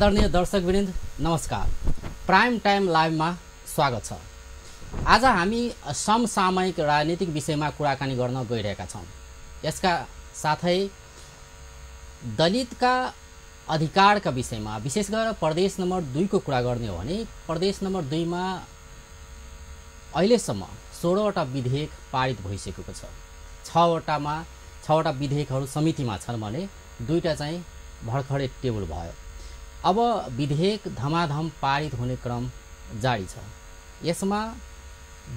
आदरणीय दर्शकवृन्द नमस्कार। Prime time लाइभमा स्वागत छ। आज हामी समसामयिक राजनीतिक विषयमा कुराकानी गर्न गइरहेका छौँ। यसका साथै दलितका अधिकारका विषयमा विशेष गरेर प्रदेश नम्बर 2 को कुरा गर्ने हो भने प्रदेश नम्बर 2 मा अहिलेसम्म 16 वटा विधेयक पारित भइसकेको छ। 6 वटा विधेयकहरू समितिमा छन् भने 2टा चाहिँ भर्खरै टेबल भयो। अब विधेयक धमाधम पारित हुने क्रम जारी छ। यसमा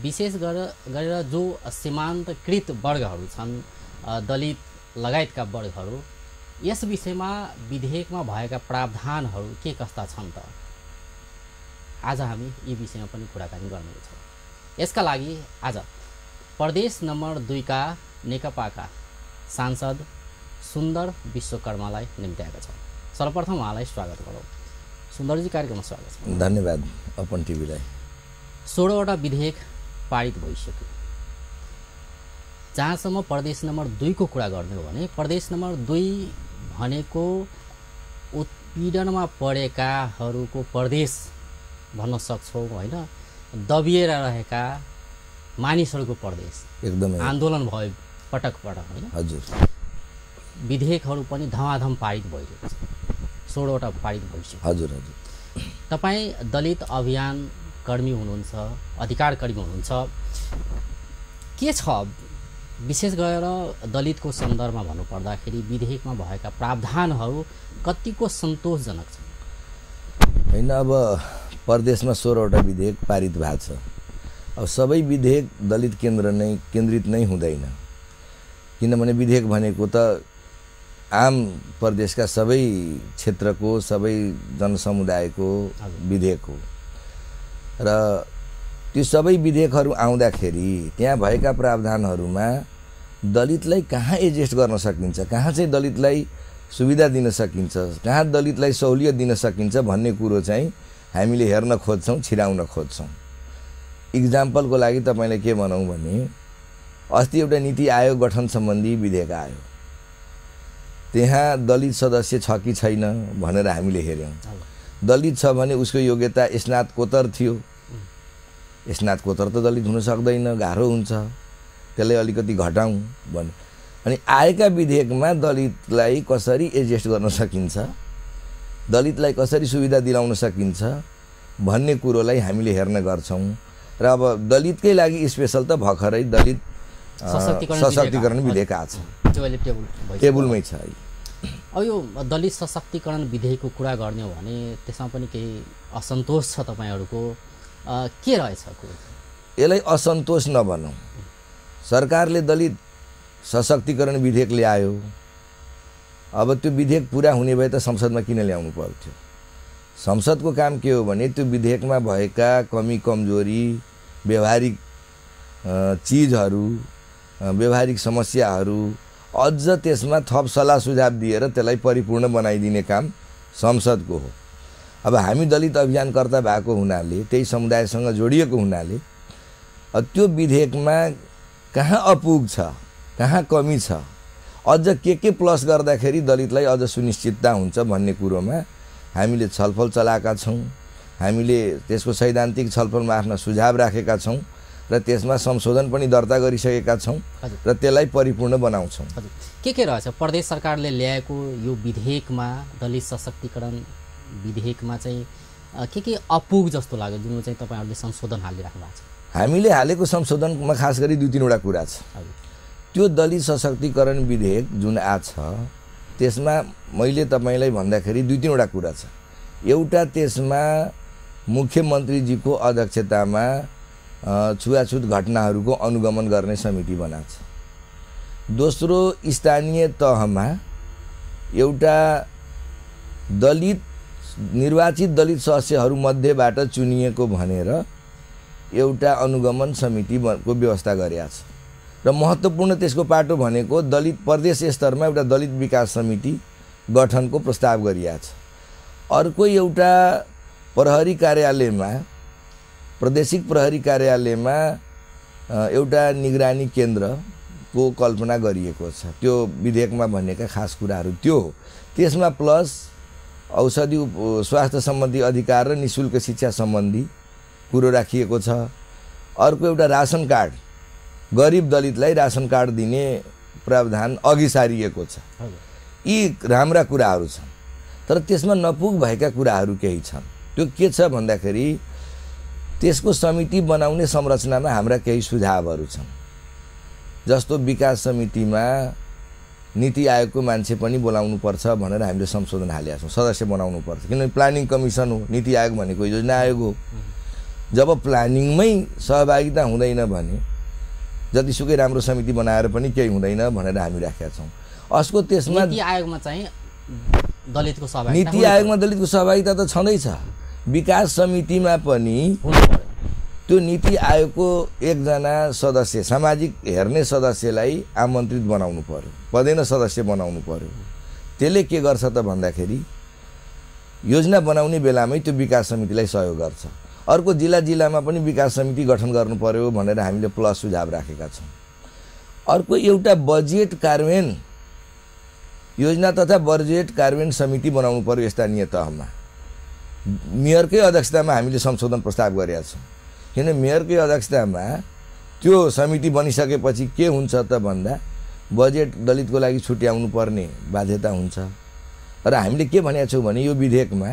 विशेष गरेर जो सीमान्तकृत वर्गहरू छन्, दलित लगायतका वर्गहरू, यस विषयमा विधेयकमा भएका प्रावधानहरू के कस्ता छन् त आज हामी यी विषयमा पनि कुराकानी गर्नेछौँ। यसका लागि आज प्रदेश नम्बर 2 का नेकपाका सांसद सुन्दर विश्वकर्मालाई निम्त्याएका छौँ। सर्वप्रथम उहाँलाई स्वागत गरौँ। सुन्दरजी, कार्यक्रममा स्वागत छ। धन्यवाद अपन टिभीलाई। 16 वटा विधेयक पारित भइसक्यो। जहाँसम्म प्रदेश नम्बर 2 को कुरा गर्ने हो भने प्रदेश नम्बर 2 भनेको उत्पीडनमा परेकाहरूको प्रदेश भन्न सक्छौँ होइन, दबिएर रहेका मानिसहरूको प्रदेश। एकदमै आन्दोलन भयो पटक होइन। हजुर, विधेयकहरू पनि धमाधम पारित भइरहेको छ। 16 वटा पारित भइसक्यो। हजुर। तपाईँ दलित अभियान कर्मी हुनुहुन्छ, अधिकार कर्मी हुनुहुन्छ। के छ विशेष गरेर दलितको सन्दर्भमा भन्नुपर्दाखेरि विधेयकमा भएका प्रावधानहरू कतिको सन्तोषजनक छन्? होइन, अब प्रदेशमा 16 वटा विधेयक पारित भएको छ। अब सबै विधेयक दलित केन्द्रित नै हुँदैन, किनभने विधेयक भनेको त आम प्रदेशका सबै क्षेत्रको सबै जनसमुदायको विधेयक हो र त्यो सबै विधेयकहरू आउँदाखेरि त्यहाँ भएका प्रावधानहरूमा दलितलाई कहाँ एडजस्ट गर्न सकिन्छ, कहाँ चाहिँ दलितलाई सुविधा दिन सकिन्छ, कहाँ दलितलाई सहुलियत दिन सकिन्छ भन्ने कुरो चाहिँ हामीले हेर्न खोज्छौँ, छिराउन खोज्छौँ। इक्जाम्पलको लागि तपाईँलाई के भनौँ भने अस्ति एउटा नीति आयोग गठन सम्बन्धी विधेयक आयो। त्यहाँ दलित सदस्य छ कि छैन भनेर हामीले हेऱ्यौँ। दलित छ भने उसको योग्यता स्नातकोत्तर थियो। स्नातकोत्तर त दलित हुन सक्दैन, गाह्रो हुन्छ, त्यसलाई अलिकति घटाउँ भने। अनि आएका विधेयकमा दलितलाई कसरी एडजस्ट गर्न सकिन्छ, दलितलाई कसरी सुविधा दिलाउन सकिन्छ भन्ने कुरोलाई हामीले हेर्ने गर्छौँ। र अब दलितकै लागि स्पेशल त भर्खरै दलित सशक्तिकरण विधेयक आएको छ, टेबलमै छ। अब यो दलित सशक्तिकरण विधेयकको कुरा गर्ने हो भने त्यसमा पनि केही असन्तोष छ तपाईँहरूको, के रहेछ कुरो? यसलाई असन्तोष नभनौँ। सरकारले दलित सशक्तिकरण विधेयक ल्यायो। अब त्यो विधेयक पुरा हुने भए त संसदमा किन ल्याउनु पर्थ्यो? संसदको काम के हो भने त्यो विधेयकमा भएका कमी कमजोरी, व्यवहारिक चिजहरू, व्यवहारिक समस्याहरू अझ त्यसमा थप सल्लाह सुझाव दिएर त्यसलाई परिपूर्ण बनाइदिने काम संसदको हो। अब हामी दलित अभियानकर्ता भएको हुनाले, त्यही समुदायसँग जोडिएको हुनाले त्यो विधेयकमा कहाँ अपुग छ, कहाँ कमी छ, अझ के प्लस गर्दाखेरि दलितलाई अझ सुनिश्चितता हुन्छ भन्ने कुरोमा हामीले छलफल चलाएका छौँ। हामीले त्यसको सैद्धान्तिक छलफलमा आफ्ना सुझाव राखेका छौँ र त्यसमा संशोधन पनि दर्ता गरिसकेका छौँ र त्यसलाई परिपूर्ण बनाउँछौँ। के रहेछ प्रदेश सरकारले ल्याएको यो विधेयकमा, दलित सशक्तिकरण विधेयकमा चाहिँ के अपुग जस्तो लाग्यो जुन चाहिँ तपाईँहरूले संशोधन हालिराख्नु भएको छ? हामीले हालेको संशोधनमा खास गरी 2-3 वटा कुरा छ। त्यो दलित सशक्तिकरण विधेयक जुन आछ त्यसमा मैले तपाईँलाई भन्दाखेरि 2-3 वटा कुरा छ। एउटा, त्यसमा मुख्यमन्त्रीजीको अध्यक्षतामा छुवाछुत घटनाहरूको अनुगमन गर्ने समिति बनाएको छ। दोस्रो, स्थानीय तहमा एउटा दलित निर्वाचित दलित सदस्यहरू मध्येबाट चुनिएको भनेर एउटा अनुगमन समितिको व्यवस्था गरिएको छ। र महत्त्वपूर्ण त्यसको पाटो भनेको दलित प्रदेश स्तरमा एउटा दलित विकास समिति गठनको प्रस्ताव गरिएको छ। अर्को एउटा प्रहरी कार्यालयमा, प्रादेशिक प्रहरी कार्यालयमा एउटा निगरानी केन्द्रको कल्पना गरिएको छ। त्यो विधेयकमा भनेका खास कुराहरू त्यो हो। त्यसमा प्लस औषधि स्वास्थ्य सम्बन्धी अधिकार र निःशुल्क शिक्षा सम्बन्धी कुरो राखिएको छ। अर्को एउटा रासन कार्ड, गरिब दलितलाई रासन कार्ड दिने प्रावधान अघि सारिएको छ। यी राम्रा कुराहरू छन्, तर त्यसमा नपुग भएका कुराहरू केही छन्। त्यो के छ भन्दाखेरि त्यसको समिति बनाउने संरचनामा हाम्रा केही सुझावहरू छन्। जस्तो विकास समितिमा नीति आयोगको मान्छे पनि बोलाउनु पर्छ भनेर हामीले संशोधन हालेका छौँ, सदस्य बनाउनु पर्छ। किनभने प्लानिङ कमिसन हो, नीति आयोग भनेको योजना आयोग हो। जब प्लानिङमै सहभागिता हुँदैन भने जतिसुकै राम्रो समिति बनाएर पनि केही हुँदैन भनेर हामी राखेका छौँ। अस्को त्यसमा नीति आयोगमा चाहिँ दलितको सहभागिता, नीति आयोगमा दलितको सहभागिता त छँदैछ। विकास समितिमा पनि त्यो नीति आयोगको एकजना सदस्य, सामाजिक हेर्ने सदस्यलाई आमन्त्रित बनाउनु पर्यो, पदेन सदस्य बनाउनु पर्यो। त्यसले के गर्छ त भन्दाखेरि योजना बनाउने बेलामै त्यो विकास समितिलाई सहयोग गर्छ। अर्को जिल्लामा पनि विकास समिति गठन गर्नु पर्यो भनेर हामीले प्लस सुझाव राखेका छौँ। अर्को एउटा बजेट कार्यान्वयन योजना तथा बजेट कार्यान्वयन समिति बनाउनु पर्यो स्थानीय तहमा। मेयरकै अध्यक्षतामा हामीले संशोधन प्रस्ताव गरेका छौँ। किन मेयरकै अध्यक्षतामा त्यो समिति बनिसकेपछि के हुन्छ त भन्दा बजेट दलितको लागि छुट्याउनु पर्ने बाध्यता हुन्छ। र हामीले के भनेका छौँ भने यो विधेयकमा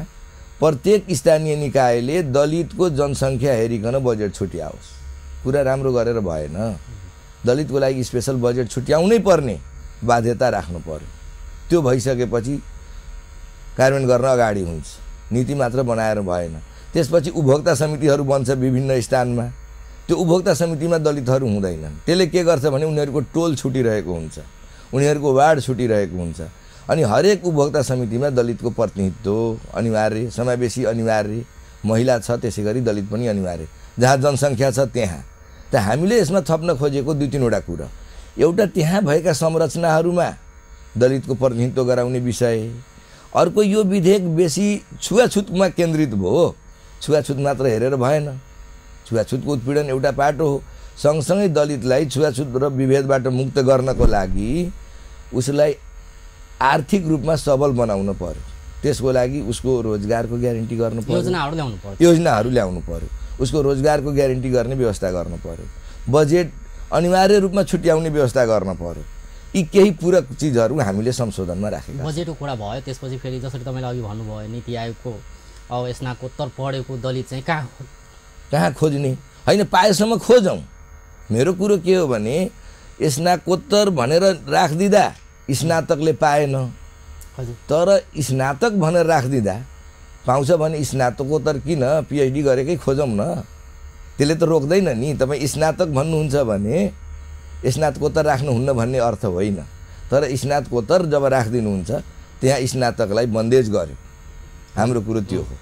प्रत्येक स्थानीय निकायले दलितको जनसङ्ख्या हेरिकन बजेट छुट्याओस्। कुरा राम्रो गरेर भएन, दलितको लागि स्पेशल बजेट छुट्याउनै पर्ने बाध्यता राख्नु पर्यो। त्यो भइसकेपछि कार्यान्वयन गर्न अगाडि हुन्छ, नीति मात्र बनाएर भएन। त्यसपछि उपभोक्ता समितिहरू बन्छ विभिन्न स्थानमा। त्यो उपभोक्ता समितिमा दलितहरू हुँदैनन्। त्यसले के गर्छ भने उनीहरूको टोल छुटिरहेको हुन्छ, उनीहरूको वार्ड छुटिरहेको हुन्छ। अनि हरेक उपभोक्ता समितिमा दलितको प्रतिनिधित्व अनिवार्य, समावेशी अनिवार्य, महिला छ त्यसै गरी दलित पनि अनिवार्य, जहाँ जनसङ्ख्या छ त्यहाँ। त हामीले यसमा थप्न खोजेको 2-3वटा कुरा। एउटा त्यहाँ भएका संरचनाहरूमा दलितको प्रतिनिधित्व गराउने विषय। अर्को यो विधेयक बेसी छुवाछुतमा केन्द्रित भयो। छुवाछुत मात्र हेरेर भएन, छुवाछुतको उत्पीडन एउटा पाटो हो। सँगसँगै दलितलाई छुवाछुत र विभेदबाट मुक्त गर्नको लागि उसलाई आर्थिक रूपमा सबल बनाउन पर्यो। त्यसको लागि उसको रोजगारको ग्यारेन्टी गर्नु पर्यो, योजनाहरू ल्याउनु पर्यो, उसको रोजगारको ग्यारेन्टी गर्ने व्यवस्था गर्नु पर्यो, बजेट अनिवार्य रूपमा छुट्याउने व्यवस्था गर्न पर्यो। यी केही पूरक चिजहरू हामीले संशोधनमा राखेका। बजेटको कुरा भयो, त्यसपछि फेरि जसरी तपाईँले अघि भन्नुभयो नीति आयोगको अब स्नातकोत्तर पढेको दलित चाहिँ कहाँ खोज्ने होइन, पाएसम्म खोजौँ। मेरो कुरो के हो भने स्नातकोत्तर भनेर राखिदिँदा स्नातकले पाएन, तर स्नातक भनेर राखिदिँदा पाउँछ भने स्नातकोत्तर किन पिएचडी गरेकै खोजौँ न। त्यसले त रोक्दैन नि। तपाईँ स्नातक भन्नुहुन्छ भने स्नातकोत्तर राख्नुहुन्न भन्ने अर्थ होइन, तर स्नातकोत्तर जब राखिदिनुहुन्छ त्यहाँ स्नातकलाई बन्देज गर्यो। हाम्रो कुरो त्यो हो।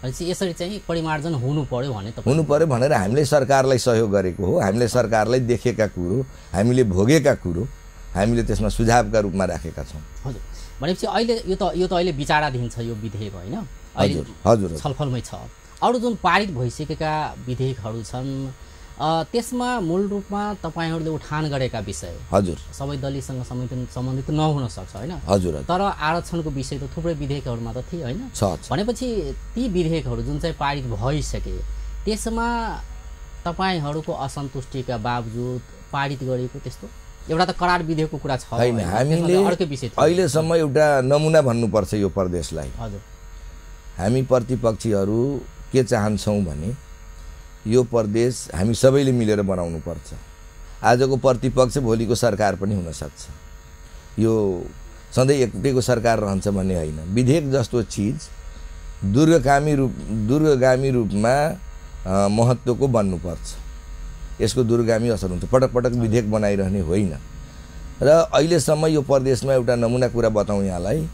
यसरी चाहिँ परिमार्जन हुनु पर्यो भनेर हामीले सरकारलाई सहयोग गरेको हो। हामीले सरकारलाई देखेका कुरो, हामीले भोगेका कुरो हामीले त्यसमा सुझावका रूपमा राखेका छौँ। हजुर, भनेपछि अहिले यो त अहिले विचाराधीन छ यो विधेयक होइन, अहिले हजुर छलफलमै छ। अरू जुन पारित भइसकेका विधेयकहरू छन् त्यसमा मूल रूपमा तपाईँहरूले उठान गरेका विषय हजुर सबै दलितसँग सम्बन्धित नहुन सक्छ होइन, हजुर, तर आरक्षणको विषय त थुप्रै विधेयकहरूमा त थिए होइन। भनेपछि ती विधेयकहरू जुन चाहिँ पारित भइसके त्यसमा तपाईँहरूको असन्तुष्टिका बावजुद पारित गरिएको त्यस्तो एउटा त करार विधेयकको कुरा छ होइन। हामीले अहिलेसम्म एउटा नमुना भन्नुपर्छ यो प्रदेशलाई। हजुर, हामी प्रतिपक्षीहरू के चाहन्छौँ भने यो प्रदेश हामी सबैले मिलेर बनाउनु पर्छ। आजको प्रतिपक्ष भोलिको सरकार पनि हुन सक्छ। यो सधैँ एकटैको सरकार रहन्छ भन्ने होइन। विधेयक जस्तो चिज दूरगामी रूपमा महत्त्वको बन्नुपर्छ। यसको दूरगामी असर हुन्छ। पटक पटक विधेयक बनाइरहने होइन। र अहिलेसम्म यो प्रदेशमा एउटा नमुना कुरा बताउँ यहाँलाई,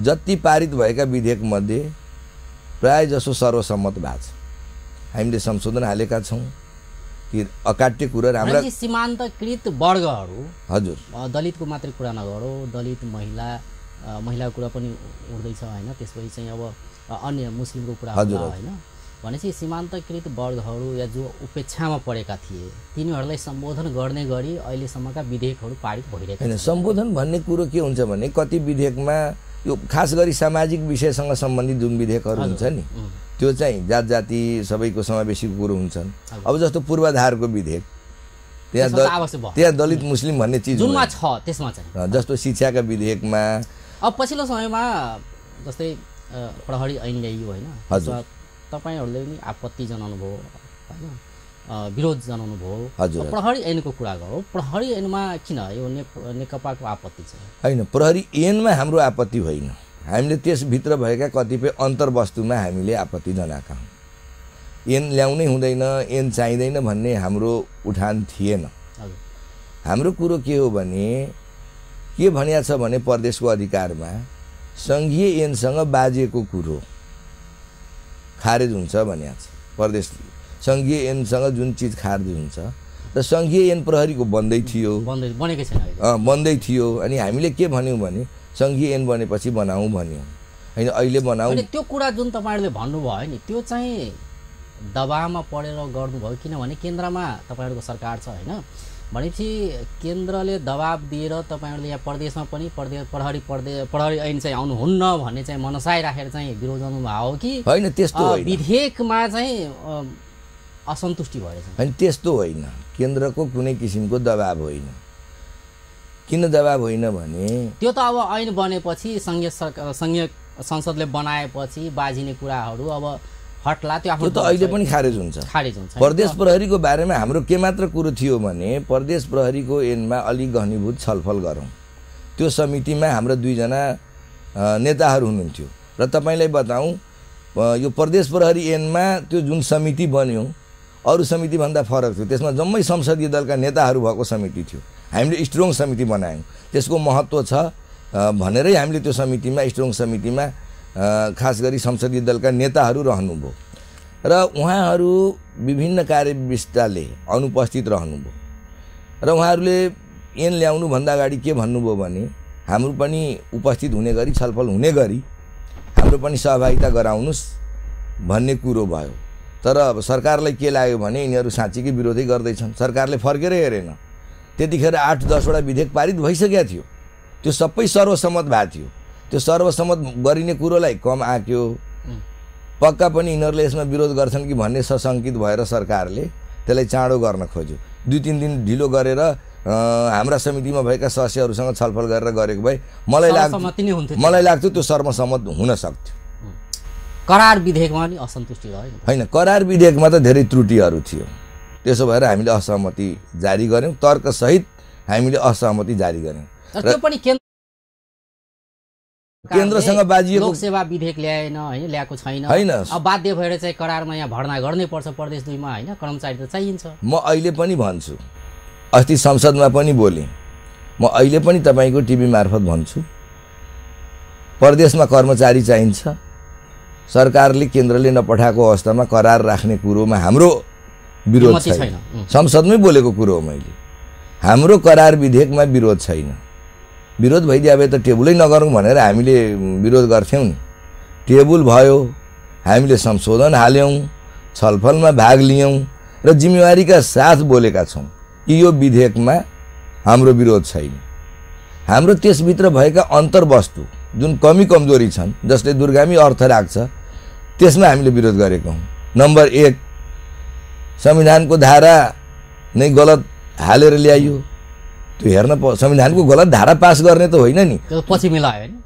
जति पारित भएका विधेयकमध्ये प्राय जसो सर्वसम्मत भएको छ। हामीले संशोधन हालेका छौँ कि अकाट्य कुरा राम्रा सीमान्तकृत वर्गहरू, हजुर, दलितको मात्रै कुरा नगरौँ, दलित महिलाको कुरा पनि उठ्दैछ होइन, त्यसपछि चाहिँ अब अन्य मुस्लिमको कुरा होइन। भनेपछि सीमान्तकृत वर्गहरू या जो उपेक्षामा परेका थिए तिनीहरूलाई सम्बोधन गर्ने गरी अहिलेसम्मका विधेयकहरू पारित भइरहेका छन्। सम्बोधन भन्ने कुरो के हुन्छ भने कति विधेयकमा यो खास गरी सामाजिक विषयसँग सम्बन्धित जुन विधेयकहरू हुन्छ नि त्यो चाहिँ जात जाति सबैको समावेशीको कुरो हुन्छन्। अब जस्तो पूर्वाधारको विधेयक त्यहाँ दलित मुस्लिम भन्ने चिज जुनमा छ त्यसमा चाहिँ जस्तो शिक्षाका विधेयकमा अब पछिल्लो समयमा जस्तै प्रहरी ऐन ल्याइयो होइन, तपाईहरूले पनि आपत्ति जनाउनु भयो होइन, विरोध जनाउनु भयो। प्रहरी ऐनको कुरा गरौँ, प्रहरी ऐनमा किन यो नेकपाको आपत्ति छ? होइन, प्रहरी ऐनमा हाम्रो आपत्ति होइन, हामीले त्यसभित्र भएका कतिपय अन्तर्वस्तुमा हामीले आपत्ति जनाएका हौँ। ऐन ल्याउनै हुँदैन, ऐन चाहिँदैन भन्ने हाम्रो उठान थिएन। हाम्रो कुरो के हो भने के भनिएको छ भने प्रदेशको अधिकारमा सङ्घीय ऐनसँग बाजिएको कुरो खारेज हुन्छ भनिएको छ। प्रदेश सङ्घीय ऐनसँग जुन चिज खारेज हुन्छ र सङ्घीय ऐन प्रहरीको बन्दै थियो, बनेकै छैन, बन्दै थियो। अनि हामीले के भन्यौँ भने सङ्घीय ऐन बनेपछि बनाऊँ भन्यौँ, होइन अहिले बनाऊ। त्यो कुरा जुन तपाईँहरूले भन्नुभयो नि त्यो चाहिँ दबावमा परेर गर्नुभयो, किनभने केन्द्रमा तपाईँहरूको सरकार छ होइन, भनेपछि केन्द्रले दबाब दिएर तपाईँहरूले यहाँ प्रदेशमा पनि प्रहरी ऐन चाहिँ आउनुहुन्न भन्ने चाहिँ मनसाय राखेर चाहिँ विरोध गर्नुभयो हो कि होइन? त्यस्तो होइन, विधेयकमा चाहिँ असन्तुष्टि भएछ। होइन, त्यस्तो होइन, केन्द्रको कुनै किसिमको दबाब होइन। किन दबाब होइन भने त्यो त अब ऐन बनेपछि सङ्घीय संसदले बनाएपछि बाजिने कुराहरू अब हट्ला, त्यो त अहिले पनि खारेज हुन्छ। प्रदेश प्रहरीको बारेमा हाम्रो के मात्र कुरो थियो भने प्रदेश प्रहरीको ऐनमा अलिक घनीभूत छलफल गरौँ। त्यो समितिमा हाम्रा दुईजना नेताहरू हुनुहुन्थ्यो र तपाईँलाई बताऊँ यो प्रदेश प्रहरी ऐनमा त्यो जुन समिति बन्यो अरू समितिभन्दा फरक थियो। त्यसमा जम्मै संसदीय दलका नेताहरू भएको समिति थियो। हामीले स्ट्रङ समिति बनायौँ, त्यसको महत्त्व छ भनेरै हामीले त्यो समितिमा स्ट्रङ समितिमा खास गरी संसदीय दलका नेताहरू रहनुभयो र उहाँहरू विभिन्न कार्यविष्टाले अनुपस्थित रहनुभयो र उहाँहरूले ऐन ल्याउनुभन्दा अगाडि के भन्नुभयो भने हाम्रो पनि उपस्थित हुने गरी छलफल हुने गरी हाम्रो पनि सहभागिता गराउनुहोस् भन्ने कुरो भयो। तर अब सरकारलाई के लाग्यो भने यिनीहरू साँच्चीकै विरोधै गर्दैछन्। सरकारले फर्केर हेरेन, त्यतिखेर 8-10 वटा विधेयक पारित भइसकेको थियो, त्यो सबै सर्वसम्मत भएको थियो। त्यो सर्वसम्मत गरिने कुरोलाई कम आक्यो, पक्का पनि यिनीहरूले यसमा विरोध गर्छन् कि भन्ने सशङ्कित भएर सरकारले त्यसलाई चाँडो गर्न खोज्यो। 2-3 दिन ढिलो गरेर हाम्रा समितिमा भएका सदस्यहरूसँग छलफल गरेर गरेको भए मलाई लाग्थ्यो त्यो सर्वसम्मत हुन सक्थ्यो। करार विधेयकमा नि असन्तुष्टि भयो होइन, करार विधेयकमा त धेरै त्रुटिहरू थियो, त्यसो भएर हामीले असहमति जारी गर्यौँ, तर्कसहित हामीले असहमति जारी गर्यौँ। त्यो पनि केन्द्रसँग बाजिएको लोकसेवा विधेयक ल्याएन होइन, ल्याएको छैन होइन। अब बाध्य भएर चाहिँ करारमा यहाँ भर्ना गर्नै पर्छ प्रदेश 2 मा होइन, कर्मचारी त चाहिन्छ। म अहिले पनि भन्छु, अस्ति संसदमा पनि बोलेँ, म अहिले पनि तपाईँको टिभी मार्फत भन्छु, प्रदेशमा कर्मचारी चाहिन्छ। सरकारले केन्द्रले नपठाएको अवस्थामा करार राख्ने कुरोमा हाम्रो विरोध छैन। संसदमै बोलेको कुरो हो मैले, हाम्रो करार विधेयकमा विरोध छैन। विरोध भइदिए भए त टेबुलै नगरौँ भनेर हामीले विरोध गर्थ्यौँ नि। टेबुल भयो, हामीले संशोधन हाल्यौँ, छलफलमा भाग लियौँ र जिम्मेवारीका साथ बोलेका छौँ कि यो विधेयकमा हाम्रो विरोध छैन। हाम्रो त्यसभित्र भएका अन्तर्वस्तु जुन कमी कमजोरी छन्, जसले दुर्गामी अर्थ राख्छ, त्यसमा हामीले विरोध गरेका हौँ। नम्बर 1, संविधानको धारा नै गलत हालेर ल्याइयो। त्यो हेर्न संविधानको गलत धारा पास गर्ने त होइन नि, पछि मिलायो नि,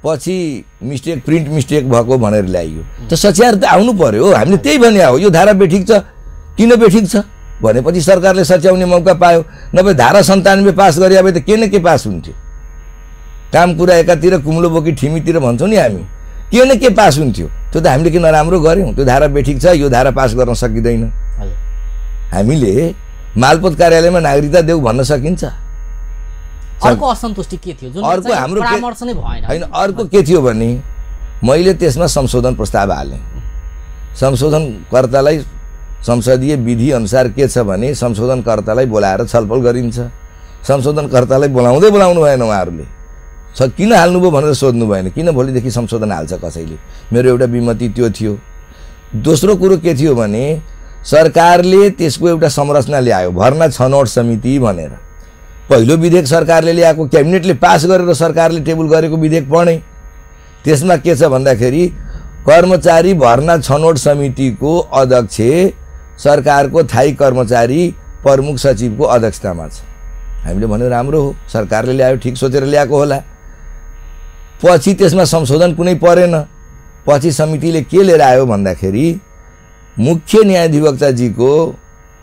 पछि मिस्टेक प्रिन्ट मिस्टेक भएको भनेर ल्याइयो। त सच्याएर त आउनु पर्यो। हामीले त्यही भने हो, यो धारा बेठिक छ, किन बेठिक छ भनेपछि सरकारले सच्याउने मौका पायो। नभए धारा 97 पास गरे भए त के न के पास हुन्थ्यो। काम कुरा एकातिर कुम्लो बोकी ठिमीतिर भन्छौँ नि हामी, के न के पास हुन्थ्यो। त्यो त हामीले के नराम्रो गऱ्यौँ, त्यो धारा बेठिक छ, यो धारा पास गर्न सकिँदैन। हामीले मालपोत कार्यालयमा नागरिकता देऊ भन्न सकिन्छ। अर्को असन्तुष्टि के थियो? अर्को हाम्रो परामर्श नै भएन होइन, अर्को के थियो भने मैले त्यसमा संशोधन प्रस्ताव हालेँ। संशोधनकर्तालाई संसदीय विधि अनुसार के छ भने संशोधनकर्तालाई बोलाएर छलफल गरिन्छ। संशोधनकर्तालाई बोलाउँदै बोलाउनु भएन उहाँहरूले। किन हाल्नुभयो भनेर सोध्नु भएन, किन भोलिदेखि संशोधन हाल्छ कसैले। मेरो एउटा विमति त्यो थियो। दोस्रो कुरो के थियो भने सरकारले त्यसको एउटा संरचना ल्यायो, भर्ना छनौट समिति भनेर। पहिलो विधेयक सरकारले ल्याएको, क्याबिनेटले पास गरेर सरकारले टेबल गरेको विधेयक पढेँ। त्यसमा के छ भन्दाखेरि कर्मचारी भर्ना छनौट समितिको अध्यक्ष सरकारको थायी कर्मचारी प्रमुख सचिवको अध्यक्षतामा छ। हामीले भन्यो राम्रो हो, सरकारले ल्यायो, ठिक सोचेर ल्याएको होला। पछि त्यसमा संशोधन कुनै परेन। पछि समितिले के लिएर आयो भन्दाखेरि मुख्य न्यायाधिवक्ताजीको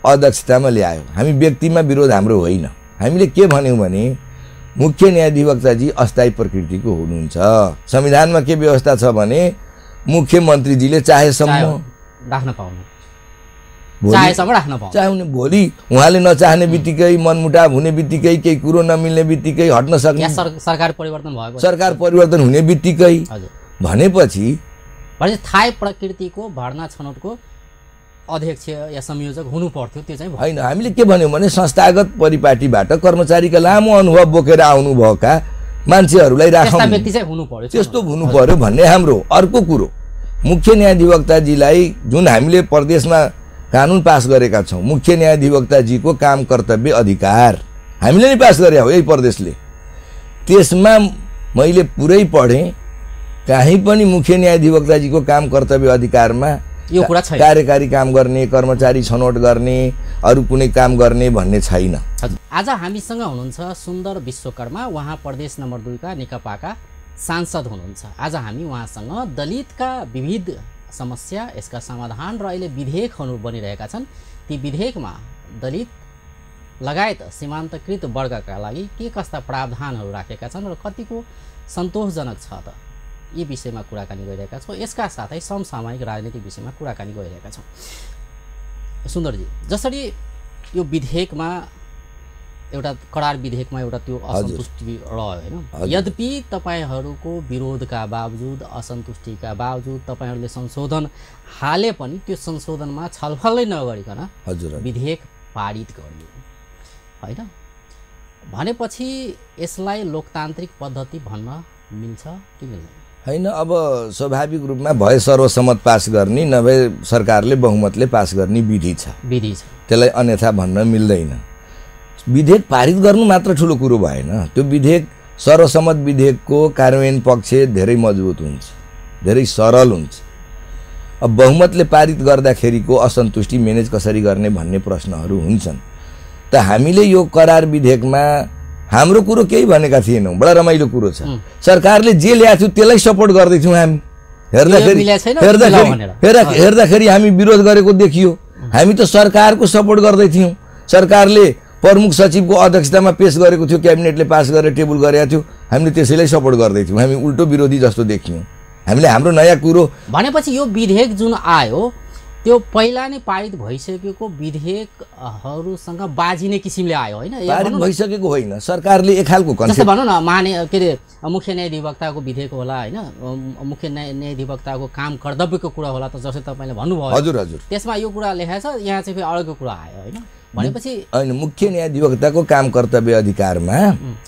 अध्यक्षतामा ल्यायो। हामी व्यक्तिमा विरोध हाम्रो होइन। हामीले के भन्यौँ भने मुख्य न्यायाधिवक्ताजी अस्थायी प्रकृतिको हुनुहुन्छ। संविधानमा के व्यवस्था छ भने मुख्यमन्त्रीजीले चाहेसम्म राख्न पाउनु, चाहेसम्म राख्न पाउनु, चाहे भोलि उहाँले नचाहने बित्तिकै, मनमुटाव हुने बित्तिकै, केही कुरो नमिल्ने बित्तिकै हट्न सक्ने, सरकार परिवर्तन भएको, सरकार परिवर्तन हुने बित्तिकै भनेपछि थायी प्रकृतिको भर्ना छनौटको अध्यक्ष या संयोजक हुनु पर्थ्यो। त्यो चाहिँ होइन। हामीले के भन्यौँ भने संस्थागत परिपाटीबाट कर्मचारीका लामो अनुभव बोकेर आउनुभएका मान्छेहरूलाई राखौँ, व्यक्ति चाहिँ हुनु पर्यो, त्यस्तो हुनु पर्यो भन्ने हाम्रो। अर्को कुरो, मुख्य न्यायाधिवक्ताजीलाई जुन हामीले प्रदेशमा कानुन पास गरेका छौँ, मुख्य न्यायाधिवक्ताजीको काम कर्तव्य अधिकार हामीले नै पास गरे हो यही प्रदेशले। त्यसमा मैले पुरै पढेँ, कहीँ पनि मुख्य न्यायाधिवक्ताजीको काम कर्तव्य अधिकारमा यो कुरा छैन। कार्यकारी काम गर्ने, कर्मचारी छनौट गर्ने, अरू कुनै काम गर्ने भन्ने छैन। आज हामीसँग हुनुहुन्छ सुन्दर विश्वकर्मा, उहाँ प्रदेश नम्बर 2 का नेकपाका सांसद हुनुहुन्छ। आज हामी उहाँसँग दलितका विविध समस्या, यसका समाधान र अहिले विधेयकहरू बनिरहेका छन्, ती विधेयकमा दलित लगायत सीमान्तकृत वर्गका लागि के कस्ता प्रावधानहरू राखेका छन् र कतिको सन्तोषजनक छ त, यी विषयमा कुराकानी गरिरहेका छौँ। यसका साथै समसामयिक राजनीतिक विषयमा कुराकानी गरिरहेका छौँ। सुन्दरजी, जसरी यो विधेयकमा एउटा करार विधेयकमा एउटा त्यो असन्तुष्टि रह्यो होइन, यद्यपि तपाईहरूको विरोधका बावजुद, असन्तुष्टिका बावजुद तपाईहरूले संशोधन हाले पनि त्यो संशोधनमा छलफलै नगरिकन विधेयक पारित गरियो होइन। भनेपछि यसलाई लोकतान्त्रिक पद्धति भन्न मिल्छ कि मिल्दैन? होइन। अब स्वाभाविक रूपमा भए सर्वसम्मत पास गर्ने, नभए सरकारले बहुमतले पास गर्ने विधि छ। त्यसलाई अन्यथा भन्न मिल्दैन। विधेयक पारित गर्नु मात्र ठुलो कुरो भएन। त्यो विधेयक, सर्वसम्मत विधेयकको कार्यान्वयन पक्ष धेरै मजबुत हुन्छ, धेरै सरल हुन्छ। अब बहुमतले पारित गर्दाखेरिको असन्तुष्टि म्यानेज कसरी गर्ने भन्ने प्रश्नहरू हुन्छन्। त हामीले यो करार विधेयकमा हाम्रो कुरो केही भनेका थिएनौँ। बडा रमाइलो कुरो छ, सरकारले जे ल्याएको थियो त्यसलाई सपोर्ट गर्दैथ्यौँ हामी। हेर्दाखेरि हामी विरोध गरेको देखियो। हामी त सरकारको सपोर्ट गर्दै थियौँ। सरकारले प्रमुख सचिवको अध्यक्षतामा पेश गरेको थियो, क्याबिनेटले पास गरेर टेबल गरेको थियो, हामीले त्यसैलाई सपोर्ट गर्दै थियौँ। हामी उल्टो विरोधी जस्तो देखियौँ। हामीले हाम्रो नयाँ कुरो भनेपछि यो विधेयक जुन आयो त्यो पहिला नै पारित भइसकेको विधेयकहरूसँग बाजिने किसिमले आयो होइन? पारित भइसकेको होइन, सरकारले एक खालको कन्सेप्ट भनौँ न, के अरे मुख्य न्यायाधिवक्ताको विधेयक होला होइन, मुख्य न्यायाधिवक्ताको काम कर्तव्यको कुरा होला त, जसरी तपाईँले भन्नुभयो। हजुर हजुर, त्यसमा यो कुरा लेखाएको छ, यहाँ चाहिँ फेरि अर्को कुरा आयो होइन। भनेपछि होइन, मुख्य न्यायाधिवक्ताको काम कर्तव्य अधिकारमा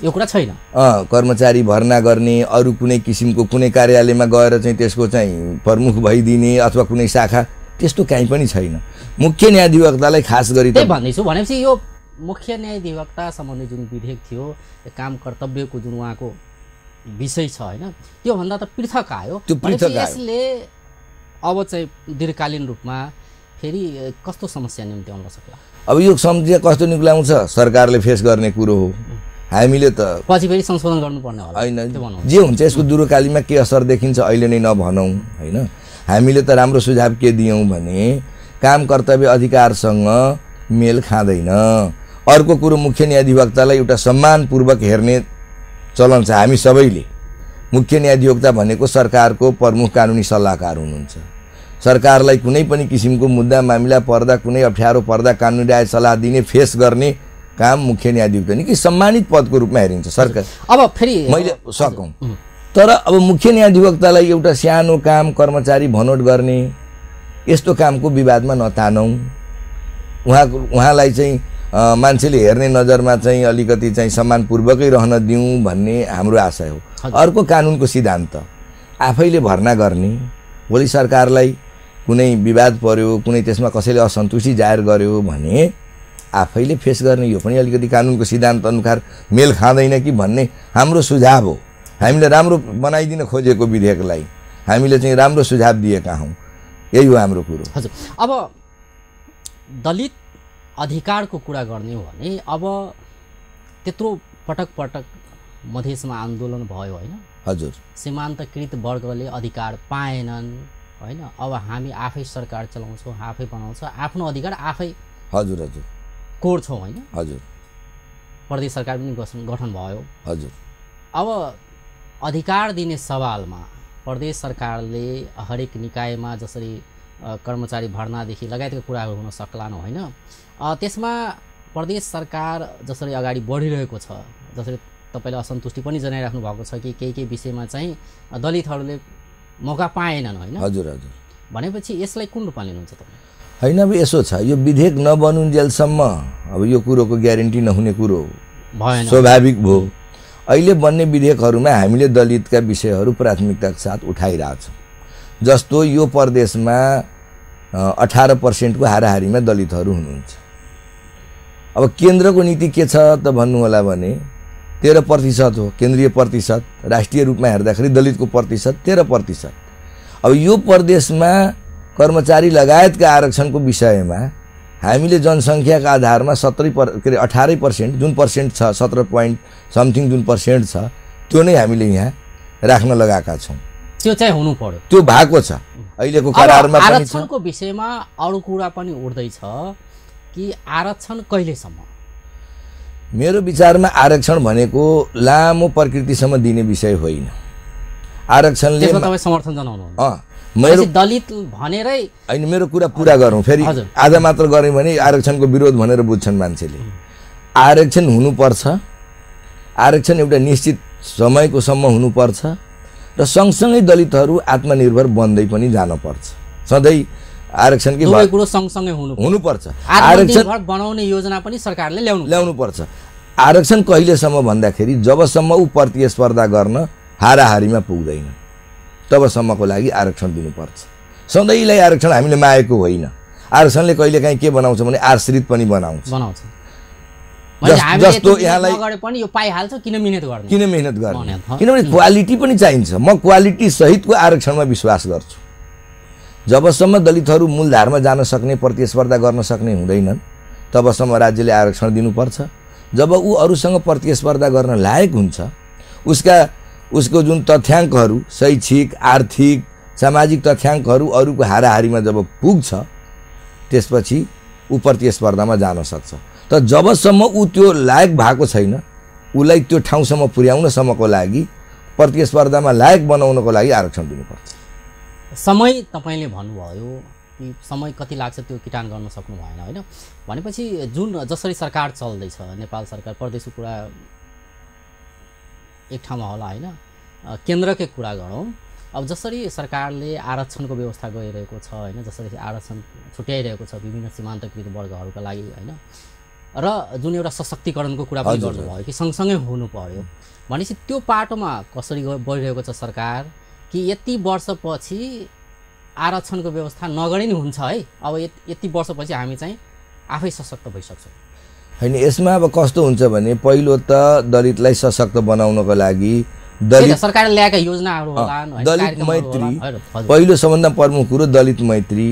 यो कुरा छैन। कर्मचारी भर्ना गर्ने, अरू कुनै किसिमको कुनै कार्यालयमा गएर चाहिँ त्यसको चाहिँ प्रमुख भइदिने अथवा कुनै शाखा, त्यस्तो कहीँ पनि छैन। मुख्य न्यायाधिवक्तालाई खास गरी त्यही भन्दैछु। भनेपछि यो मुख्य न्यायाधिवक्ता सम्बन्धी जुन विधेयक थियो, काम कर्तव्यको जुन उहाँको विषय छ होइन, त्योभन्दा त पृथक आयो। त्यो पृथक आयो। यसले अब चाहिँ दीर्घकालीन रूपमा फेरि कस्तो समस्या निम्त्याउन सक्ला? अब यो समस्या कस्तो निक्लाउँछ, सरकारले फेस गर्ने कुरो हो। हामीले त पछि फेरि संशोधन गर्नुपर्ने होला होइन। जे हुन्छ यसको दीर्घकालीनमा के असर देखिन्छ अहिले नै नभनौँ होइन। हामीले त राम्रो सुझाव के दियौँ भने काम कर्तव्य अधिकारसँग मेल खाँदैन। अर्को कुरो, मुख्य न्यायाधिवक्तालाई एउटा सम्मानपूर्वक हेर्ने चलन छ। हामी सबैले मुख्य न्यायाधिवक्ता भनेको सरकारको प्रमुख कानुनी सल्लाहकार हुनुहुन्छ। सरकारलाई कुनै पनि किसिमको मुद्दा मामिला पर्दा, कुनै अप्ठ्यारो पर्दा कानुनी राय सल्लाह दिने, फेस गर्ने काम मुख्य न्यायाधिवक्ता निकै सम्मानित पदको रूपमा हेरिन्छ सरकार। अब फेरि मैले सकौँ, तर अब मुख्य न्यायाधिवक्तालाई एउटा सानो काम कर्मचारी भनौट गर्ने यस्तो कामको विवादमा नतानौँ। उहाँलाई चाहिँ मान्छेले हेर्ने नजरमा चाहिँ अलिकति चाहिँ सम्मानपूर्वकै रहन दिउँ भन्ने हाम्रो आशय हो। अर्को कानुनको सिद्धान्त, आफैले भर्ना गर्ने, भोलि सरकारलाई कुनै विवाद पर्यो, कुनै त्यसमा कसैले असन्तुष्टि जाहेर गर्यो भने आफैले फेस गर्ने, यो पनि अलिकति कानुनको सिद्धान्त अनुसार मेल खाँदैन कि भन्ने हाम्रो सुझाव हो। हामीले राम्रो बनाइदिन खोजेको विधेयकलाई हामीले चाहिँ राम्रो सुझाव दिएका हौँ। यही हो हाम्रो कुरो। हजुर, अब दलित अधिकारको कुरा गर्ने हो भने अब त्यत्रो पटक पटक मधेसमा आन्दोलन भयो होइन? हजुर, सीमान्तकृत वर्गले अधिकार पाएनन् होइन? अब हामी आफै सरकार चलाउँछौँ, आफै बनाउँछौँ, आफ्नो अधिकार आफै हजुर हजुर कोर्छौँ होइन? हजुर, प्रदेश सरकार पनि गठन भयो। हजुर, अब अधिकार दिने सवालमा प्रदेश सरकारले हरेक निकायमा जसरी कर्मचारी भर्नादेखि लगायतका कुराहरू हुन सक्लान् होइन? त्यसमा प्रदेश सरकार जसरी अगाडि बढिरहेको छ, जसरी तपाईँले असन्तुष्टि पनि जनाइराख्नु भएको छ कि केही विषयमा चाहिँ दलितहरूले मौका पाएनन् होइन? हजुर हजुर। भनेपछि यसलाई कुन रूपमा लिनुहुन्छ तपाईँ? होइन, अब यसो छ, यो विधेयक नबनुन्जेलसम्म अब यो कुरोको ग्यारेन्टी नहुने कुरो भएन, स्वाभाविक भयो। अहिले बन्ने विधेयकहरूमा हामीले दलितका विषयहरू प्राथमिकताका साथ उठाइरहेछौँ। जस्तो यो प्रदेशमा 18% को हाराहारीमा दलितहरू हुनुहुन्छ। अब केन्द्रको नीति के छ त भन्नुहोला भने 13% हो केन्द्रीय प्रतिशत, राष्ट्रिय रूपमा हेर्दाखेरि दलितको प्रतिशत 13%। अब यो प्रदेशमा कर्मचारी लगायतका आरक्षणको विषयमा हामीले जनसङ्ख्याका आधारमा 18% जुन पर्सेन्ट छ, 17 पोइन्ट समथिङ जुन पर्सेन्ट छ, त्यो नै हामीले यहाँ राख्न लगाएका छौँ। त्यो चाहिँ हुनु पर्यो, त्यो भएको छ अहिलेको करारमा पनि छ। आरक्षणको विषयमा अरू कुरा पनि उठ्दैछ कि आरक्षण कहिलेसम्म? मेरो विचारमा आरक्षण भनेको लामो प्रकृतिसम्म दिने विषय होइन। आरक्षणले तपाईँ समर्थन जनाउनुहुन्छ? मेरो दलित भनेरै होइन, मेरो कुरा पुरा गरौँ, फेरि आधा मात्र गऱ्यौँ भने आरक्षणको विरोध भनेर बुझ्छन् मान्छेले। आरक्षण हुनुपर्छ, आरक्षण एउटा निश्चित समयको सम्म हुनुपर्छ र सँगसँगै दलितहरू आत्मनिर्भर बन्दै पनि जानुपर्छ। सधैँ आरक्षणकै कुरो सँगसँगै हुनुपर्छ। आरक्षण बनाउने योजना पनि सरकारले ल्याउनुपर्छ। आरक्षण कहिलेसम्म भन्दाखेरि जबसम्म ऊ प्रतिस्पर्धा गर्न हाराहारीमा पुग्दैन तबसम्मको लागि आरक्षण दिनुपर्छ। सधैँलाई आरक्षण हामीले मागेको होइन। आरक्षणले कहिलेकाहीँ के बनाउँछ भने आश्रित पनि बनाउँछ। जस्तो यहाँलाई पनि यो पाइहाल्छ, किन मिहिनेत गर्ने? किनभने क्वालिटी पनि चाहिन्छ। म क्वालिटी सहितको आरक्षणमा विश्वास गर्छु। जबसम्म दलितहरू मूलधारमा जान सक्ने, प्रतिस्पर्धा गर्न सक्ने हुँदैनन् तबसम्म राज्यले आरक्षण दिनुपर्छ। जब ऊ अरूसँग प्रतिस्पर्धा गर्न लायक हुन्छ, उसको जुन तथ्याङ्कहरू, शैक्षिक, आर्थिक, सामाजिक तथ्याङ्कहरू अरूको हाराहारीमा जब पुग्छ, त्यसपछि ऊ प्रतिस्पर्धामा जान सक्छ। तर जबसम्म ऊ त्यो लायक भएको छैन, उसलाई त्यो ठाउँसम्म पुर्याउनसम्मको लागि, प्रतिस्पर्धामा लायक बनाउनको लागि आरक्षण दिनुपर्छ। समय तपाईँले भन्नुभयो कि समय कति लाग्छ त्यो किटान गर्न सक्नु भएन होइन? भनेपछि जुन जसरी सरकार चल्दैछ, नेपाल सरकार, प्रदेशको कुरा एक ठाउँमा होला होइन, केन्द्रकै कुरा गरौँ। अब जसरी सरकारले आरक्षणको व्यवस्था गरिरहेको छ होइन, जसरी आरक्षण छुट्याइरहेको छ विभिन्न सीमान्तकृत वर्गहरूका लागि होइन, र जुन एउटा सशक्तिकरणको कुरा पनि गर्नुभयो कि सँगसँगै हुनु पर्यो, भनेपछि त्यो पाटोमा कसरी बढिरहेको छ सरकार कि यति वर्षपछि आरक्षणको व्यवस्था नगरे नि हुन्छ है? अब यति वर्षपछि हामी चाहिँ आफै सशक्त भइसक्छौँ होइन? यसमा अब कस्तो हुन्छ भने पहिलो त दलितलाई सशक्त बनाउनको लागि सरकारले ल्याएका योजनाहरू होला, दलित मैत्री पहिलो सबभन्दा प्रमुख कुरो दलित मैत्री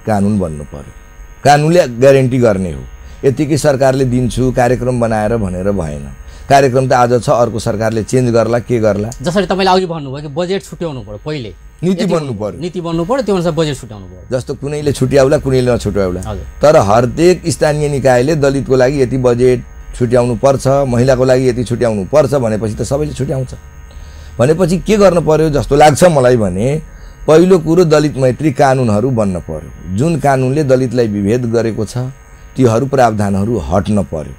कानुन बन्नु पर्यो। कानुनले ग्यारेन्टी गर्ने हो। यतिकै सरकारले दिन्छु कार्यक्रम बनाएर भनेर भएन। कार्यक्रम त आज छ, अर्को सरकारले चेन्ज गर्ला, के गर्ला। जसरी तपाईँले अघि भन्नुभयो कि बजेट छुट्याउनु पर्यो, पहिले नीति बन्नु पर्यो, त्यो अनुसार बजेट छुट्याउनु पर्यो। जस्तो कुनैले छुट्याउला, कुनैले नछुट्याउला, तर हरेक स्थानीय निकायले दलितको लागि यति बजेट छुट्याउनु पर्छ, महिलाको लागि यति छुट्याउनु पर्छ भनेपछि त सबैले छुट्याउँछ। भनेपछि के गर्नु पर्यो जस्तो लाग्छ मलाई भने पहिलो कुरो दलित मैत्री कानुनहरू बन्न पर्यो। जुन कानुनले दलितलाई विभेद गरेको छ तीहरू प्रावधानहरू हट्न पर्यो।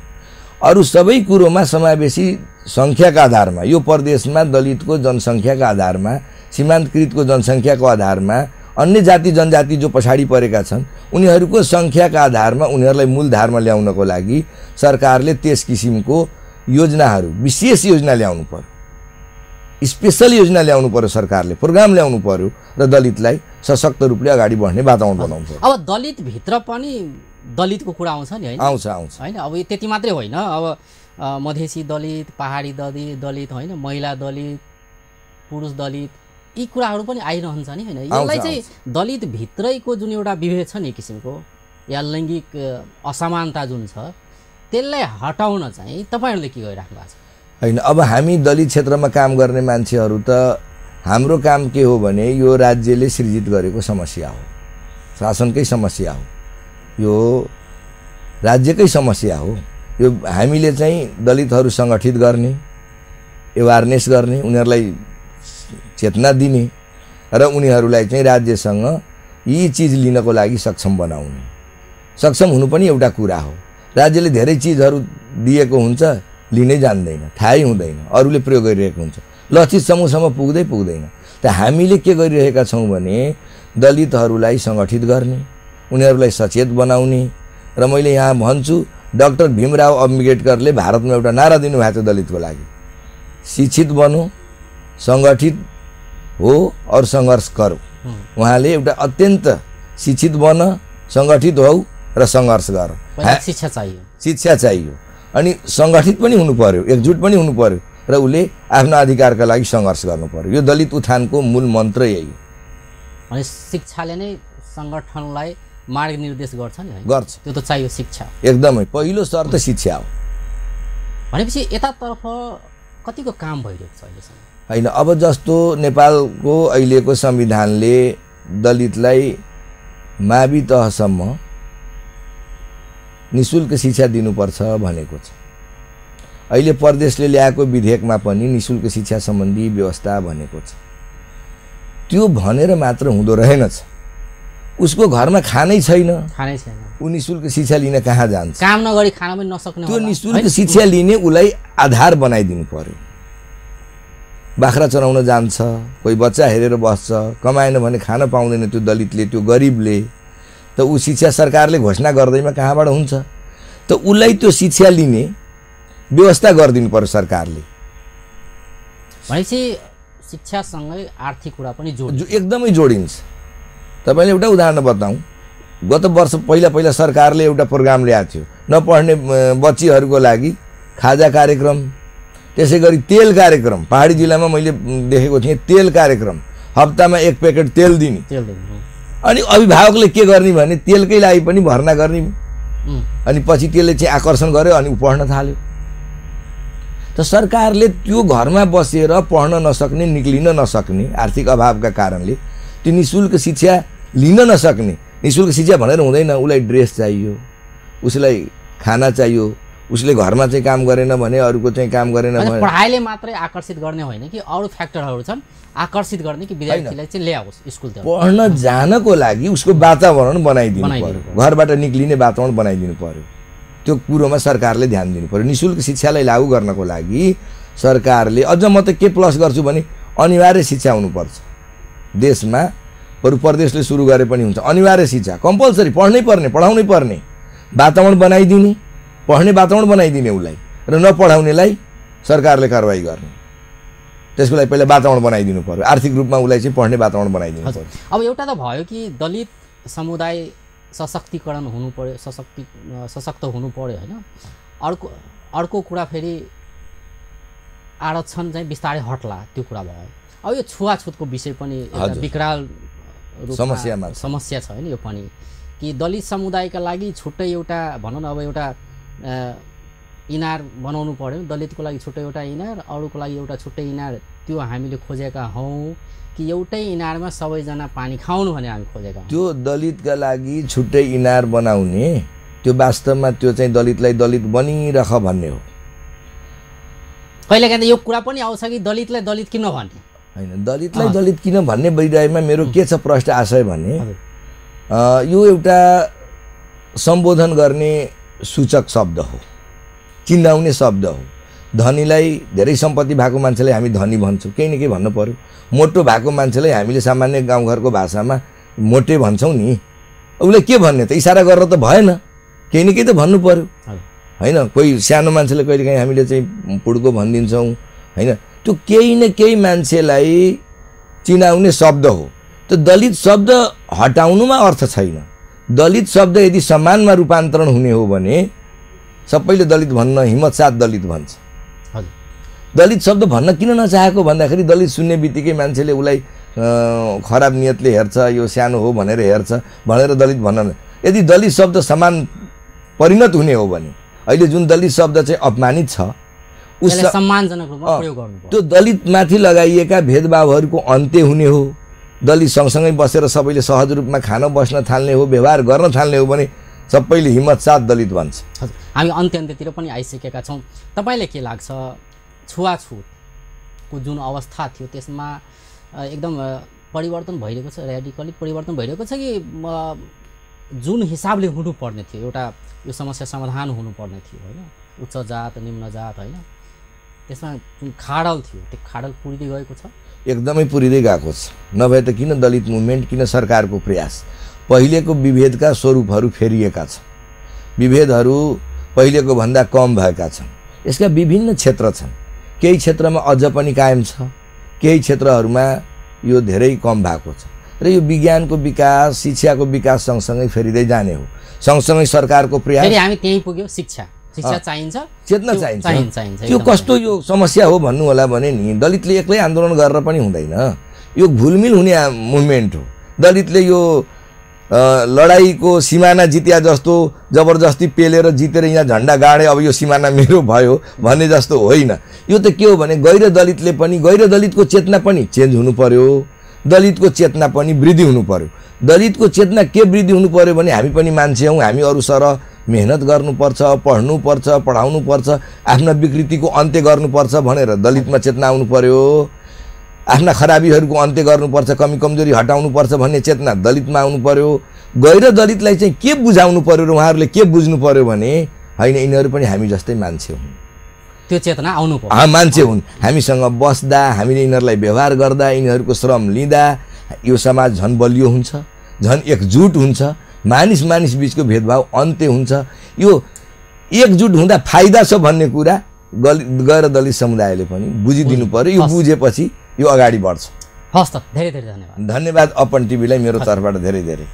अरू सबै कुरोमा समावेशी सङ्ख्याका आधारमा, यो प्रदेशमा दलितको जनसङ्ख्याका आधारमा, सीमान्तकृतको जनसङ्ख्याको आधारमा अन्य जाति जनजाति जो पछाडि परेका छन् उनीहरूको सङ्ख्याका आधारमा उनीहरूलाई मूलधारमा ल्याउनको लागि सरकारले त्यस किसिमको योजनाहरू, विशेष योजना ल्याउनु पर्यो, स्पेशल योजना ल्याउनु पर्यो, सरकारले प्रोग्राम ल्याउनु पर्यो र दलितलाई सशक्त रूपले अगाडि बढ्ने वातावरण बनाउनु पर्यो। अब दलितभित्र पनि दलितको कुरा आउँछ नि होइन? आउँछ होइन। अब त्यति मात्रै होइन, अब मधेसी दलित, पहाडी दलित होइन, महिला दलित पुरुष दलित यी कुराहरू पनि आइरहन्छ नि हैन यसलाई चाहिँ दलित भित्रैको जुन एउटा विभेद छ नि किसिमको या लैङ्गिक असमानता जुन छ त्यसलाई हटाउन चाहिँ तपाईहरुले के गरिराख्नु भएको छ हैन अब हामी दलित क्षेत्रमा काम गर्ने मान्छेहरू त हाम्रो काम के हो भने यो राज्यले सृजित गरेको समस्या हो शासनकै समस्या हो यो राज्यकै समस्या हो यो हामीले चाहिँ दलितहरू संगठित गर्ने एवारनेस गर्ने उनीहरूलाई चेतना दिने र उनीहरूलाई चाहिँ राज्यसँग यी चीज लिनको लागि सक्षम बनाउने सक्षम हुनु पनि एउटा कुरा हो राज्यले धेरै चीजहरू दिएको हुन्छ लिनै जान्दैन थाहै हुँदैन अरूले प्रयोग गरिरहेको हुन्छ लक्षित समूहसम्म पुग्दैन त हामीले के गरिरहेका छौं भने दलितहरूलाई संगठित गर्ने उनीहरूलाई सचेत बनाउने र मैले यहाँ भन्छु डाक्टर भीमराव अम्बेडकरले भारतमा एउटा नारा दिनुभएको थियो दलितको लागि शिक्षित बनो संगठित हो और संघर्ष करो उहाँले एउटा अत्यन्त शिक्षित बन संगठित हौ र संघर्ष गर शिक्षा चाहियो अनि संगठित पनि हुनु पर्यो एकजुट पनि हुनु पर्यो र उले आफ्नो अधिकारका लागि संघर्ष गर्नु पर्यो यो दलित उत्थानको मूल मन्त्र यही हो अनि शिक्षाले नै संगठनलाई मार्ग निर्देश गर्छ नि हैन गर्छ त्यो त चाहियो शिक्षा एकदमै पहिलो शर्त शिक्षा हो भनेपछि यतातर्फ कतिको काम भइरहेको छ अहिलेसम्म हैन अब जस्तो नेपालको अहिलेको संविधानले दलितलाई मावि तहसम्म निशुल्क शिक्षा दिनुपर्छ भनेको छ अहिले प्रदेशले ल्याएको विधेयकमा पनि निशुल्क शिक्षा सम्बन्धी व्यवस्था भनेको छ त्यो भनेर मात्र हुँदो रहेनछ उसको घरमा खानै छैन उ निशुल्क शिक्षा लिन कहाँ जान्छ काम नगरी खान पनि नसक्ने त्यो निशुल्क शिक्षा लिने उलाई आधार बनाइदिनु पर्यो बाख्रा चराउन जान्छ कोही बच्चा हेरेर बस्छ कमाएन भने खान पाउँदैन त्यो दलितले त्यो गरिबले त उ शिक्षा सरकारले घोषणा गर्दैमा कहाँबाट हुन्छ त उलाई त्यो शिक्षा लिने व्यवस्था गरिदिनु पर्यो सरकारले भनेपछि शिक्षासँगै आर्थिक कुरा पनि एकदमै जोडिन्छ तपाईले एउटा उदाहरण बताऊं गत वर्ष पहिला सरकारले एउटा प्रोग्राम ल्याएको थियो नपढ्ने बच्चीहरूको लागि खाजा कार्यक्रम त्यसैगरी तेल कार्यक्रम पहाडी जिल्लामा मैले देखेको थिएँ तेल कार्यक्रम हप्तामा 1 प्याकेट तेल दिने अनि अभिभावकले के गर्ने भने तेलकै लागि पनि भर्ना गर्ने अनि पछि त्यसले चाहिँ आकर्षण गर्यो अनि पढ्न थाल्यो त सरकारले त्यो घरमा बसेर पढ्न नसक्ने निक्लिन नसक्ने आर्थिक अभावका कारणले त्यो निशुल्क शिक्षा लिन नसक्ने निशुल्क शिक्षा भनेर हुँदैन उलाई ड्रेस चाहियो उसलाई खाना चाहियो उसले घरमा चाहिँ काम गरेन भने अरूको चाहिँ काम गरेन भने पढाइले मात्रै आकर्षित गर्ने होइन कि अरू फ्याक्टरहरू छन् आकर्षित गर्ने कि विद्यार्थीलाई चाहिँ ल्याओस् स्कुलतिर पढ्न जानको लागि उसको वातावरण बनाइदिनु पर्यो घरबाट निक्लिने वातावरण बनाइदिनु पर्यो त्यो कुरोमा सरकारले ध्यान दिनु पर्यो निशुल्क शिक्षालाई लागू गर्नको लागि सरकारले अझ म त के प्लस गर्छु भने अनिवार्य शिक्षा हुनुपर्छ देशमा अरू प्रदेशले सुरु गरे पनि हुन्छ अनिवार्य शिक्षा कम्पल्सरी पढ्नै पर्ने पढाउनै पर्ने वातावरण बनाइदिने पढ्ने वातावरण बनाइदिने उलाई र नपढाउनेलाई सरकारले कारबाही गर्ने त्यसको लागि पहिला वातावरण बनाइदिनु पर्यो आर्थिक रूपमा उलाई चाहिँ पढ्ने वातावरण बनाइदिनु पर्यो अब एउटा त भयो कि दलित समुदाय सशक्तिकरण हुनु पर्यो सशक्त हुनु पर्यो हैन अर्को कुरा फेरि आरक्षण चाहिँ बिस्तारै हट्ला त्यो कुरा भयो अब यो छुवाछुतको विषय पनि एउटा विकराल समस्या छ हैन यो पनि कि दलित समुदायका लागि छुट्टै एउटा भनौं न अब एउटा इनार बनाउनु पर्यो दलितको लागि छुट्टै एउटा इनार अरूको लागि एउटा छुट्टै इनार त्यो हामीले खोजेका हौं कि एउटै इनारमा सबैजना पानी खाउनु भने हामी खोजेका त्यो दलितका लागि छुट्टै इनार बनाउने त्यो वास्तवमा त्यो चाहिँ दलितलाई दलित बनिरख भन्ने हो कहिलेकाहीँ यो कुरा पनि आउँछ कि दलितलाई दलित किन भन्ने हैन दलितलाई दलित किन भन्ने विषयमा मेरो के छ प्रश्न आशय भने यो एउटा सम्बोधन गर्ने सूचक शब्द हो चिन्डाउने शब्द हो धनीलाई धेरै सम्पत्ति भएको मान्छेलाई हामी धनी भन्छौं केही न केही भन्नु पर्यो मोटो भएको मान्छेलाई हामीले सामान्य गाउँघरको भाषामा मोटे भन्छौं नि उले के भन्ने त इशारा गरेर त भएन केही न केही त भन्नु पर्यो हैन कोही सानो मान्छेले कहिलेकाहीँ हामीले चाहिँ पुड्को भनिदिन्छौं हैन त्यो केही न केही मान्छेलाई चिनाउने शब्द हो त दलित शब्द हटाउनुमा अर्थ छैन दलित शब्द यदि सम्मानमा रूपान्तरण हुने हो भने सबैले दलित भन्न हिम्मत साथ दलित भन्छ दलित शब्द भन्न किन नचाहेको भन्दाखेरि दलित सुन्ने बित्तिकै मान्छेले उसलाई खराब नियतले हेर्छ, यो सानो हो भनेर हेर्छ भनेर दलित भन्न। यदि दलित शब्द समान परिणत हुने हो भने अहिले जुन दलित शब्द चाहिँ अपमानित छ त्यसलाई सम्मानजनक रूपमा प्रयोग गर्नुपर्छ। त्यो दलितमाथि लगाइएका भेदभावहरूको अन्त्य हुने हो। दलित सँगसँगै बसेर सबैले सहज रूपमा खान बस्न थाल्ने हो, व्यवहार गर्न थाल्ने हो भने सबैले हिम्मत साथ दलित भन्छ। हजुर, हामी अन्त्यतिर पनि आइसकेका छौँ। तपाईँलाई के लाग्छ छुवाछुतको जुन अवस्था थियो त्यसमा एकदम परिवर्तन भइरहेको छ, र्याडिकली परिवर्तन भइरहेको छ कि जुन हिसाबले हुनुपर्ने थियो एउटा यो समस्या समाधान हुनुपर्ने थियो होइन, उच्च जात निम्न जात होइन, त्यसमा जुन खाडल थियो त्यो खाडल पुरिँदै गएको छ? एकदमै पुरिँदै गएको छ। नभए त किन दलित मुभमेन्ट, किन सरकारको प्रयास? पहिलेको विभेदका स्वरूपहरू फेरिएका छन्, विभेदहरू पहिलेको भन्दा कम भएका छन्। यसका विभिन्न क्षेत्र छन्, केही क्षेत्रमा अझ पनि कायम छ, केही क्षेत्रहरूमा यो धेरै कम भएको छ र यो विज्ञानको विकास शिक्षाको विकास सँगसँगै फेरिँदै जाने हो। सँगसँगै सरकारको प्रयास। फेरि हामी त्यही पुग्यो, शिक्षा चाहिन्छ, चेतना चाहिन्छ। त्यो कस्तो यो समस्या हो भन्नु होला भने नि दलितले एक्लै आन्दोलन गरेर पनि हुँदैन, यो घुलमिल हुने मुभमेन्ट हो। दलितले यो लडाईँको सिमाना जित्या जस्तो जबरजस्ती पेलेर जितेर यहाँ झन्डा गाडे अब यो सिमाना मेरो भयो भन्ने जस्तो होइन। यो त के हो भने गैर दलितले पनि, गैर दलितको चेतना पनि चेन्ज हुनु पर्यो, दलितको चेतना पनि वृद्धि हुनु पर्यो। दलितको चेतना के वृद्धि हुनु पर्यो भने हामी पनि मान्छे हौँ, हामी अरू सरह मेहनत गर्नुपर्छ, पढ्नुपर्छ, पढाउनुपर्छ, आफ्ना विकृतिको अन्त्य गर्नुपर्छ भनेर दलितमा चेतना आउनु पर्यो। आफ्ना खराबीहरूको अन्त्य गर्नुपर्छ, कमी कमजोरी हटाउनुपर्छ भन्ने चेतना दलितमा आउनु पर्यो। गैर दलितलाई चाहिँ के बुझाउनु पर्यो र उहाँहरूले के बुझ्नु पर्यो भने होइन यिनीहरू पनि हामी जस्तै मान्छे हुन्, त्यो चेतना आउनु पर्यो। मान्छे हुन्, हामीसँग बस्दा, हामीले यिनीहरूलाई व्यवहार गर्दा, यिनीहरूको श्रम लिँदा यो समाज झन् बलियो हुन्छ, झन् एकजुट हुन्छ, मानिस मानिस बिचको भेदभाव अन्त्य हुन्छ। यो एकजुट हुँदा फाइदा छ भन्ने कुरा गैर दलित समुदायले पनि बुझिदिनु पर्यो। यो बुझेपछि यो अगाडि बढ्छ। हस् त, धेरै धेरै धन्यवाद। धन्यवाद अपन टिभीलाई मेरो तर्फबाट धेरै धेरै।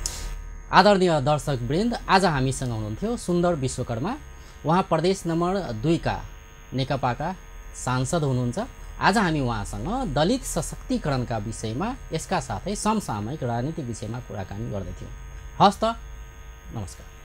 आदरणीय दर्शकवृन्द, आज हामीसँग हुनुहुन्थ्यो सुन्दर विश्वकर्मा। उहाँ प्रदेश नम्बर 2 का नेकपाका सांसद हुनुहुन्छ। आज हामी उहाँसँग दलित सशक्तिकरणका विषयमा, यसका साथै समसामयिक राजनीतिक विषयमा कुराकानी गर्दैथ्यौँ। हस् त, नमस्कार।